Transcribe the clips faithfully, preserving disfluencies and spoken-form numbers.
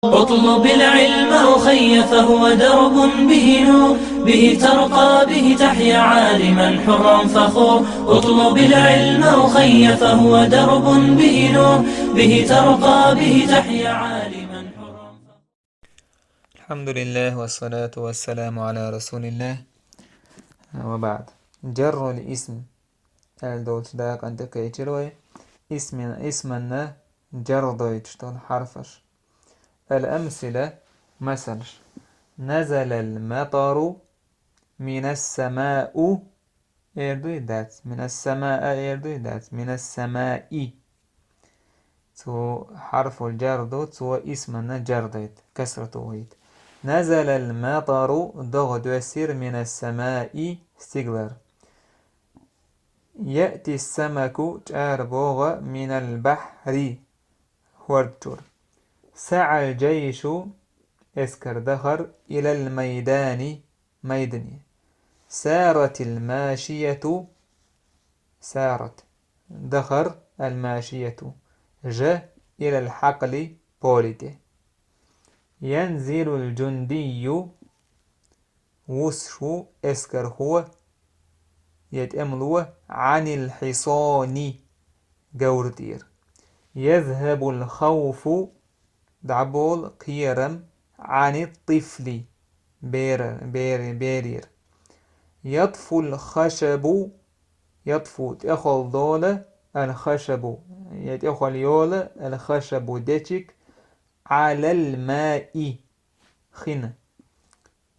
اطلب العلم أخي فهو درب به نور، به ترقى به تحيا عالما حرا فخور. اطلب العلم أخي فهو درب به نور، به ترقى به تحيا عالما حرا فخور. الحمد لله والصلاة والسلام على رسول الله. وبعد. جر الاسم. Аьлла долчу дакъана тӀекхечира вай исмин-, исманна джар дойтуш долу хьарфаш. Ал-амсила, масалш. Назалал матару минас-самау, эр дуй, дац? Минас-самаа эр дуй, дац? Минас-самаи. Цу хьарфул джар ду, цо исманна джар дайта, касрат вахийта. Назалал матару, догӀа доьссира, минас-самаи, стигалара. Яъти самаку, чӀара богӀу, минал бахьри, хӀорда чуьра. СаӀал джайшу, эскар дахар, илал майдани, майдане. Саратил машияту, сарат, дахар, ал машияту, жа, илал хьакъли, поле тӀе. Янзилул джундийю, вусуш ву эскархо я тӀемало, Ӏанил хьисони, говра тӀера. Язхабул хавфу, дӀаболу кхерам, Ӏанит тифли, бера-, бер-, берера. Ятфул хашабу, ятфу, тӀехула долу, ал хашабу, я тӀехула йолу, ал хашабу, дечиг, Ӏалал маи, хина,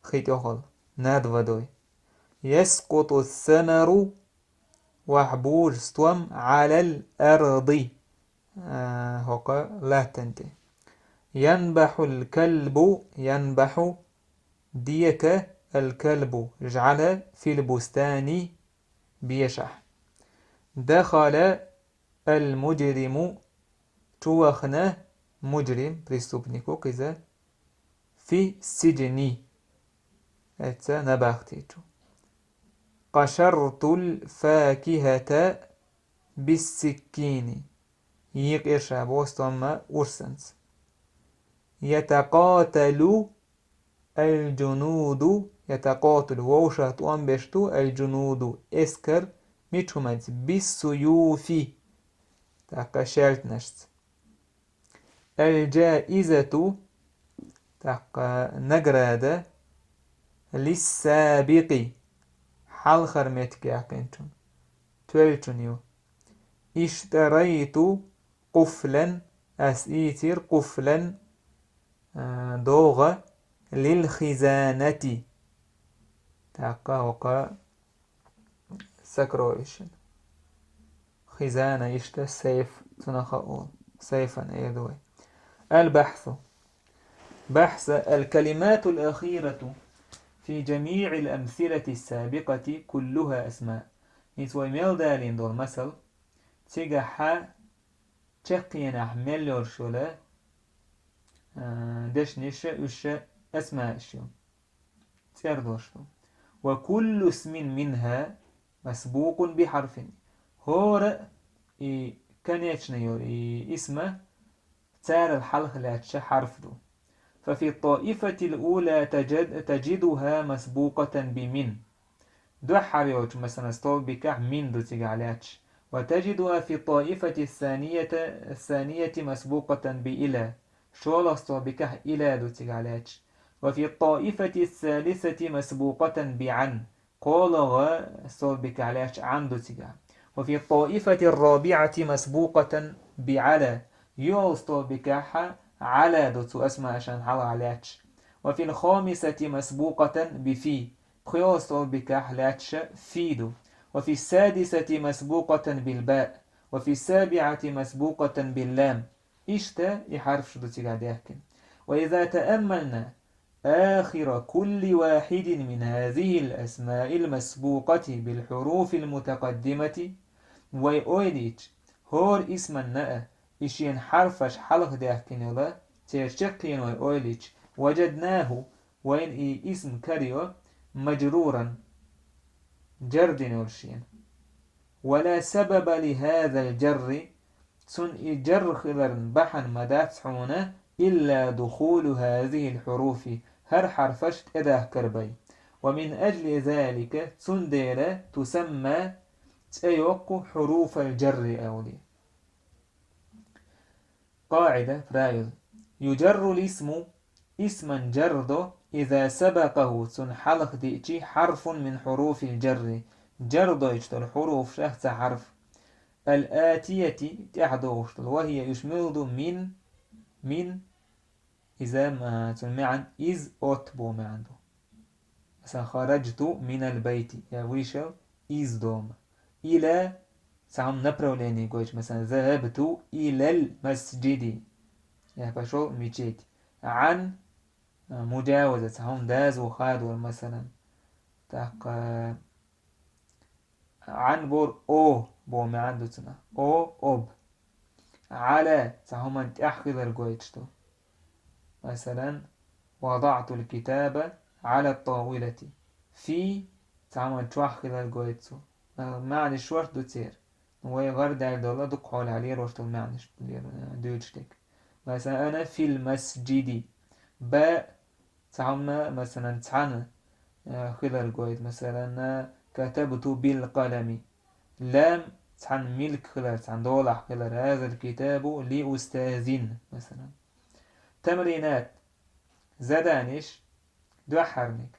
хи тӀехула, над водой. Яскъуту самару, вахьа бужу стом, Ӏалал арди, а, хӀокху латтана тӀе. Янбахьул калбу, янбахьу, дека, ал калбу, жӀаьла, фил бустани, бешахь. Дахала ал-муджриму, чу вахана муджрим, преступник ву кхуза, фи сиджни, эцца набахти чу. Къашартул факихата биссиккини, йийкъира ша боху стомма урсанца. Ятакъаталу ал-джунуду, ятакъаталу, вовшах тӀом беш ду, ал-джунуду, эскар, мича хӀуманца, биссуюфи, тӀаккха шаьлтанашца. Ал-джаизату, тӀаккха награда, лиссабикъи, хьалхара меттиг яьккхинчун, тоьллачун ю. Иштарайту къуфлан, ас ийцира къуфлан, а, догӀа, лил хизанати. ТӀаккха хӀокху сокровищен. Хизана иштта сейф, цунах а олу. Сейфан эр ду вай. Аль-бахьсу. Бахьса, аль-калиматул ахирату фи джамиъил амсилати сабикъати куллуха асма. Иза вай мел далийна долу масал, цигахьа чаккхенахь мел йолуш йолу, а, дешнаш, уьш асмааш ю, цӀердош ду. Ва куллу исмин минха масбукъун би хьарфин. ХӀора а и конечный йолу и исма царал хьалха лаьтташ хьарф ду. Фа фи ттаифатил ула таджид-, таджидуха масбукъатан би мин. Дуьххьара йолчу, масалан, столбикехь мин ду цигахь лаьтташ. Ва таджидуха фи ттаифати ссанията, ссанияти масбукъатан би ила. ШолгӀа столбикехь ила ду цигахь лаьтташ. Ва фи ттаифати ссалисати масбукъатан би Ӏан. КхоалгӀа столбикехь лаьтташ Ӏан ду цигахь. Ва фи ттаифати ррабиъати масбукъатан би Ӏала. ЙоьалгӀа столбикехь Ӏала ду цу асмаашан хьалха лаьтташ. Ва фил хамисати масбукъатан би фи. ПхоьалгӀа столбикехь лаьтташ фи ду. Ва фи ссадисати масбукъатан бил баъ. Ва фи ссабиъати масбукъатан бил лам. Иштта и хьарфаш ду цигахь даьхкина. Ва иза тааммална ахира кулли вахидин мин хазихил асмаил масбукъати бил хьуруфил мутакъаддимати, вай ойлийча, хӀора исманна а и шен хьарфаш хьалха даьхкина йолу, церан чаккхенаш вай ойлийча, важаднаху, вайна и исм карайо, мажруран, джар дина йолу шена. Ва ла сабаба ли хазал джарри, цунна и джар хиларан бахьана ма дац хьуна, إلا دخول هذه الحروف, хӀара хьарфаш тӀедахкар бай. ومن أجل ذلك, цундела, تسمى, цӀе йоккху حروف الجر аьле. قاعدة, правило. يجر الاسم, исман джар до, إذا سبقه, цунна хьалха деъча, حرف من حروف الجر, джар дойтуш долу хьуруфашах цхьа хьарф. الآتية, тӀаьхьа догӀуш долу, وهي, уьш мила ду, من, من, иза, а, цуьнан маьӀна из от боху маьӀна ду. Масала, خرجت من البيت, я вышел из дома. إلى, цхьа хӀума направление гойтуш, масала, ذهبت إلى المسجد, я пошёл в мечеть. عن, а, مجاوزة, цхьа хӀума дозу хадор, масала. ТӀаккха عن бохург о боху маьӀна ду цунах. О, об. على, цхьа хӀуманна тӀехь хилар гойтуш ду. Масала, وضعت الكتاب على الطاولة. في, цхьа хӀуманна чохь хилар гойту цо. МаьӀнаш шорта ду церан. Ну, вай гӀарадаьлла долу дукха хьолахь лелош долу маьӀнаш лер-, дуьйцуш дерг. Масала, أنا في المسجد. Баъ, цхьа хӀума, масала, цхьаьна, а, хилар гойту. Масала, كتبت بالقلم. Лам, цхьаьна милка хилар, цхьаьна долахь хилар. هذا الكتاب لأستاذ, масала. تمرينات, заданиш, дуьххьарниг.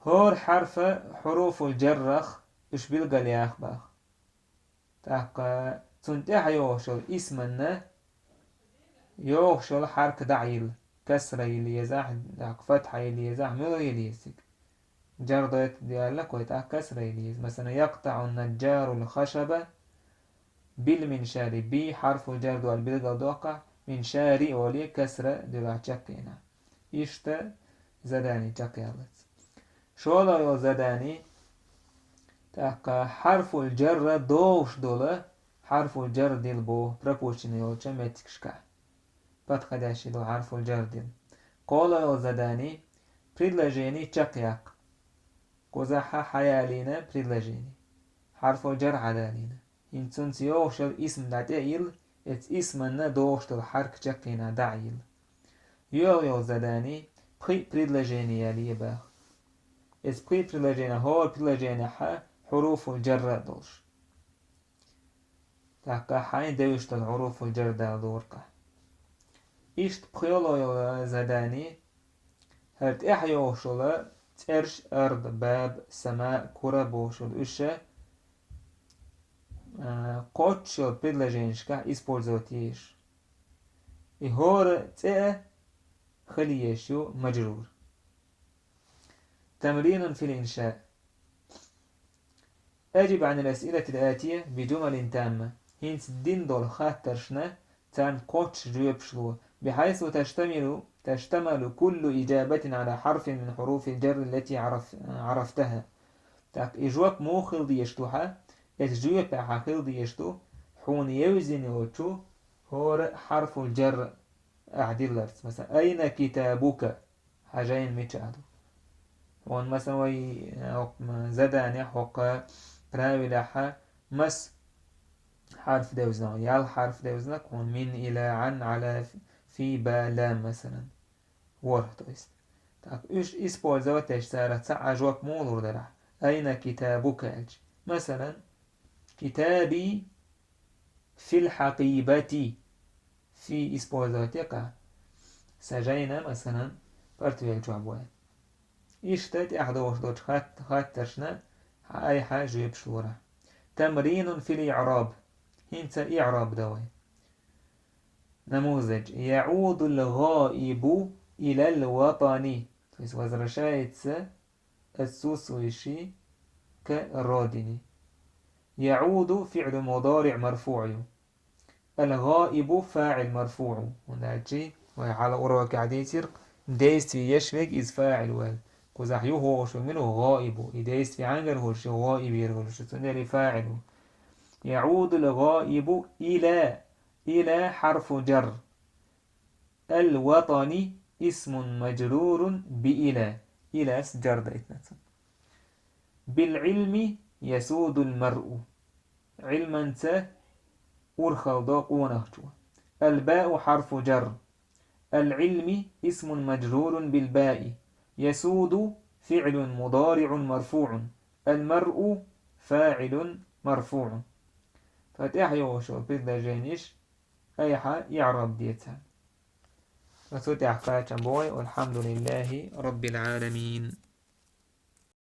ХӀора хьарфа حروف الجرах уьш билгалъяха боху. ТӀаккха цунна тӀаьхьа йогӀуш йолу исманна йогӀуш йолу хьарка дӀа а йилла, касра йилла езахь, тӀаккха фатхьа йилла езахь, муьлха йилла еза цига. Джар дойту аьлла-кх вай, тӀаккха касра йилла еза. Масала, يقطع النجار الخشب بالمنشار. Би хьарфул джар ду аьлла билгалдоккху, миншари олий, касра дилла чекхйина. Иштта задани чекхъяллалц. ШолгӀа йолу задани, тӀаккха хьарфул джарра догӀуш долу, хьарфул джар дилла боху пропущенный йолчу меттигашкахь. Подходящий долу хьарфул джар дилла. КхоалгӀа йолу задани, предложени чекхъяккха. Кхузахь хьаялийна предложени. Хьарфул джар хьадалийна. ХӀинца цунца йогӀуш йолу исм дӀа тӀе а йилла, эцу исманна догӀуш долу хьарка чекхйина дӀа а йилла. ЙоьалгӀа йолу задани, пхи предложени ялае боху. Эцу пхи предложени, хӀора предложенехь хьуруфул джарра а долуш. ТӀаккха хьайн девзаш долу хьуруфул джар дала догӀург-кх. Иштта пхоьалгӀа йолу задани, хӀара тӀехь йогӀуш йолу цӀерш: ард, баб, сама, кура бохуш йолу уьш, а, кхоччуш йолу предложенешкахь использовать езаш. И хӀора цӀе а хила езаш ю маджрур. تمرين في الإنشاء. أجب عن الأسئلة الآتية بجمل تامة. ХӀинца дина долу хаттаршна царна кхоччуш жоьпаш ло, بحيث تشتمل، تشتمل كل إجابة على حرف من حروف الجر التي عرف-، عرفتها. Так, и жоп муха хила дезаш ду хьан? Эцу жоьпехь хила дезаш ду хьуна евзина йолчу хӀора хьарфул джар ахь дилларца. Масала, أين كتابك? Хьан жайна мичахь ду? Хьуна, масала, вай, э, хӀокху, м, заданехь, хӀокху правилехь маса хьарф девзина? Ялх хьарф девзина хьуна: мин, иля, Ӏан, Ӏала, фи, ба, ла, масалан. ВорхӀ, то есть. Так, уьш использовать деш цара цхьа а жоп муха лур дара ахь? أين كتابك аьлча. Масалан, كتابي في الحقيبة. Фи использовать ян-кх. Сан жайна, масалан, портфель чохь бу аьлла. Иштта тӀаьхьа догӀуш долчу хатт-, хаттаршна хьан айхьа жоьпаш лора. تمرين في الإعراب. ХӀинца иъраб дан вай. Намузаж. يعود الغائب إلى الوطن. То есть возвращается отсутствующий к родине. يعود فعل مضارع مرفوع. الغائب فاعل مرفوع. ХӀунда аьлча вай хьалха урокехь дийцира, действие еш верг иза фаӀил ву аьлла. Кхузахь юхавогӀуш верг мила ву? ГӀаибу. И действие хьаьнгара хуьлуш ю? ГӀаибера хуьлуш ю. Цундела и фаӀил ву. يعود الغائب إلى. إلى حرف جر. الوطن اسم مجرور بإلى. Илас джар дайтина цунна. بالعلم يسود المرء. Ӏилманца урхалла до къонахчо. الباء حرف جر. العلم اسم مجرور بالباء. يسود فعل مضارع مرفوع. المرء فاعل مرفوع. Цу тӀехь йогӀуш йолу предложенеш айхьа иӀраб деца. Цу тӀехь кхачам бой, والحمد لله رب العالمين.